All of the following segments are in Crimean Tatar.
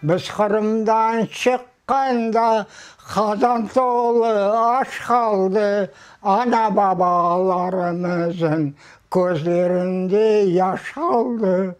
Biz Qırımdan çıqqanda qazan tolu aş qaldı, Ana-babalarımızıñ közlerinde yaş qaldı.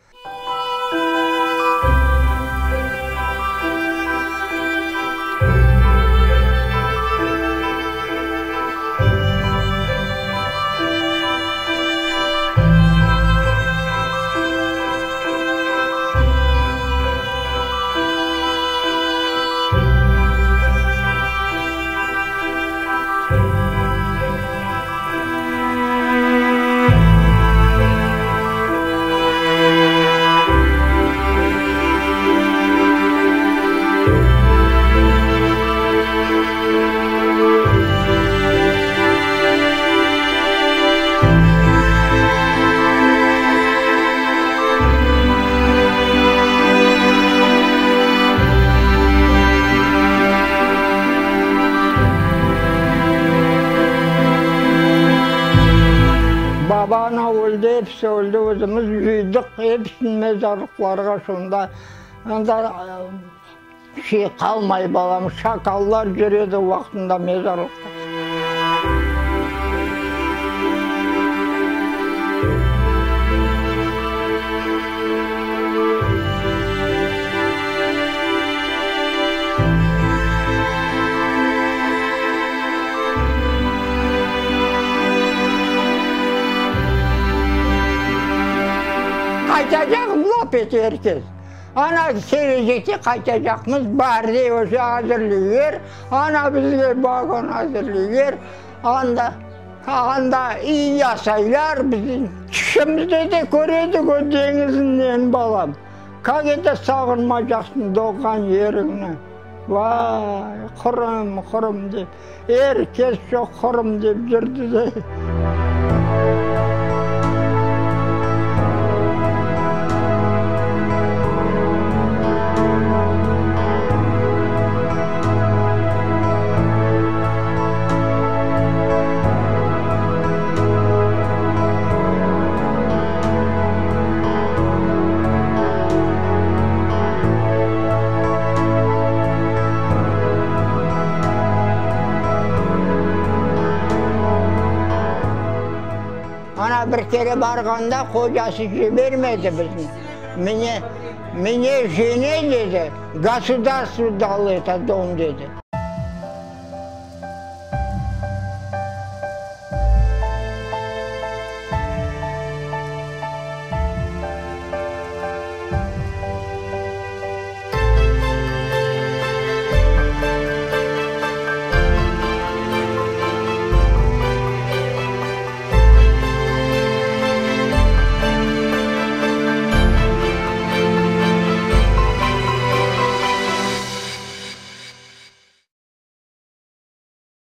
Baba-ana öldi, episi öldi, özümiz cıydıq episini mezarlıqlarğa şunda. Anda şey qalmay balam, şakallar cüredi vaqtında mezarlıqta. Qaytacaqmız, laf ete er kes. Ana, kelecekte qaytacaqmız, bar dey, öse azırlıyver. Ana, bizge vagon azırlıyver. Anda, anda iyi yasaylar bizi. Tüşümizde de köredik o deñizinden, balam. Kak eto sağınmacaqsıñ doğğan yeriñni? Vay, Qırım, Qırım dep, er kes şo Qırım dep yürdi de. Ana bir kere barğanda qocası jibermedi bizni. Mne, mne jene, dedi, gosudarstvo dalo eto dom, dedi.